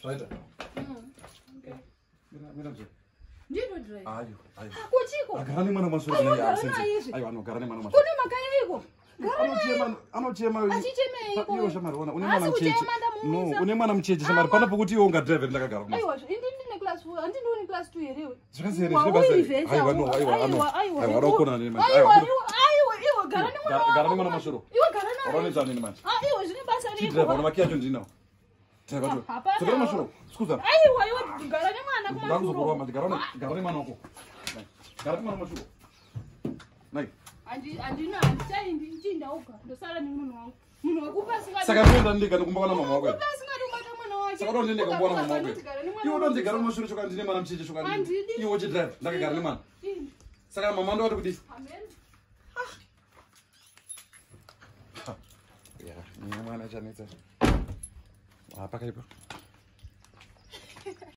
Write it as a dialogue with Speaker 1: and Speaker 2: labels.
Speaker 1: Zvaita.
Speaker 2: Okay.
Speaker 1: Mira, mira nje.
Speaker 2: Ndino drive.
Speaker 1: Ayo, ayo.
Speaker 2: Kuchiko.
Speaker 1: Agara nemwana mashure.
Speaker 2: Aiwa, gara naye izvi.
Speaker 1: Aiwa, anogara nemwana mashure.
Speaker 2: Kune makayeiko? Gara naye.
Speaker 1: Anochema, anochema.
Speaker 2: Achichemeiko?
Speaker 1: Iwe shamari ona, une
Speaker 2: Haasi
Speaker 1: mwana mucheche.
Speaker 2: kuchema, ndamuumisa.
Speaker 1: No, une mwana mucheche shamari. Pana pokuti iwe ungadrive ndakagara kuma.
Speaker 2: Aiwa, ini ndine class 4, handindi une class 2 here iwe.
Speaker 1: Zvakasiyana zvine
Speaker 2: Wauri
Speaker 1: basa.
Speaker 2: reverse,
Speaker 1: Aiwa, no, aiwa, ano.
Speaker 2: aiwa, aiwa.
Speaker 1: Aiwa, anokona nini manje.
Speaker 2: Aiwa,
Speaker 1: Aiwa,
Speaker 2: aiwa, aiwa, iwe gara nemwana
Speaker 1: Gara
Speaker 2: wako.
Speaker 1: nemwana mashure.
Speaker 2: Iwe gara naye.
Speaker 1: Waronetsa nini manje?
Speaker 2: Ah, iwe zvine basa
Speaker 1: Chidrive, ona
Speaker 2: reiko?
Speaker 1: makiya acho ndinawo. Drive acho.
Speaker 2: Ah, hapana.
Speaker 1: Dzokera mashure. Sikuza.
Speaker 2: Aiwa, iwe gara nemwana
Speaker 1: Ndakuzokurova
Speaker 2: kumashure.
Speaker 1: manje. Gara gara nemwana wako. Gara nemwana mashure. Nai.
Speaker 2: Handina, handichaindi, ndichinda uga. Ndosara nemunhu wangu. Munhu wekupa asingadi.
Speaker 1: Saka ndinoenda ndega nokumba kwana mama wako.
Speaker 2: Wekupa asingadi kubata mwana wake.
Speaker 1: Saka udondendeka kumba kwana mama wako.
Speaker 2: Unoti gara nemwana
Speaker 1: Iwe
Speaker 2: wako.
Speaker 1: udondigara mumashure chokwadi ndine mwana mucheche chokwadi.
Speaker 2: Handidi.
Speaker 1: Iwe uchidrive ndakagara nemwana.
Speaker 2: Ini.
Speaker 1: Saka mama ndowati kudii?
Speaker 2: Amen.
Speaker 1: Ya, mwana chanetsa. Ah, pakaipa.